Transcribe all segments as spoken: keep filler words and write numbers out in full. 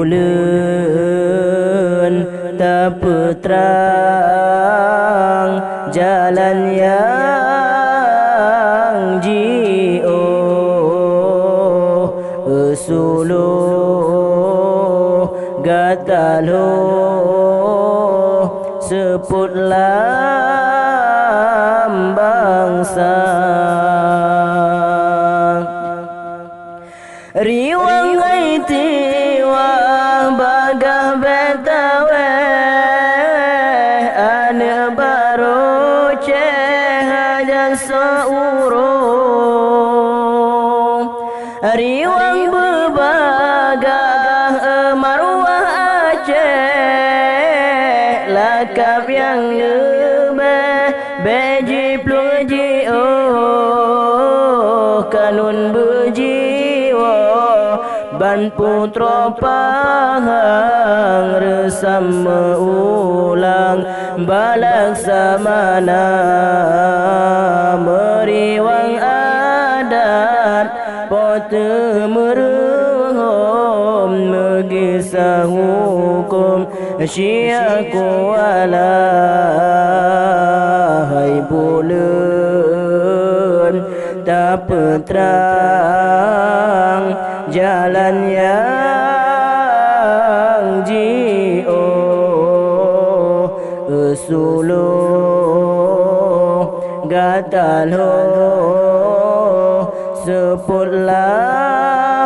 Ulôn tapeutrang jalan nyang jiôh, suluh gata lhôh seupôt lam bansa. Riwang hai tiwah bagah bèk tawéh, aneuk barô céh hana soe urôh. Riwang beubagah marwah Aceh, lakab nyang leubèh bèk jiplueng jiôh, kanun beujiwoe ban putroe Pahang reusam meuulang bak Laksamana, meuriwang adat po teu meureuhôm, meugisa hukôm Syiah Kuala. Hai buleuen tapeutrang jalan nyang jiôh, suluh gata lhôh seupôt lam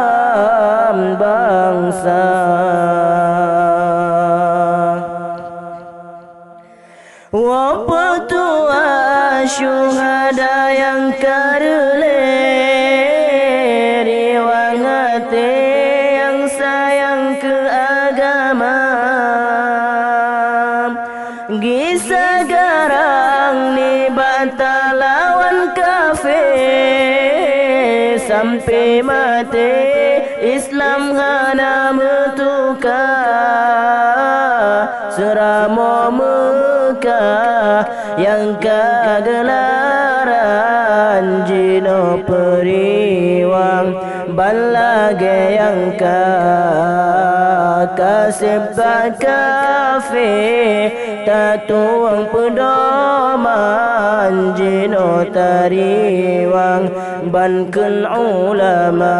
bansa. Woe peutuah syuhada nyang ka reulée, riwang até nyang sayang keu agama. Gisa garang nibak talawan kafé, sampoe maté Islam hana meutuka. Seuramoe Meukah nyang ka geularan, jinoe peuriwang ban lagée nyang ka kaseb bak kafé. Tatueng peudoman jinoe tariwang ban kheun ulama,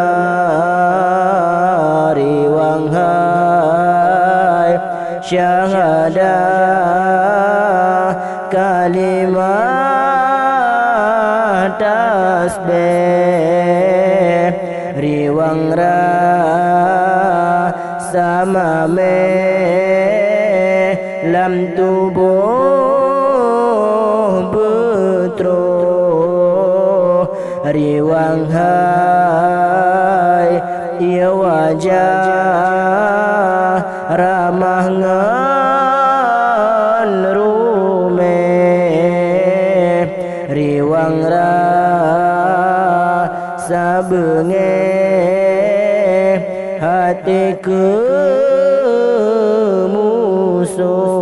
riwang hai syahadah kalimah tasbih, riwang rasa mamé lam tuboh beutroh, riwang hai ie wajah ramah ngon ruméh, riwang rasa beungéh até keu musoh.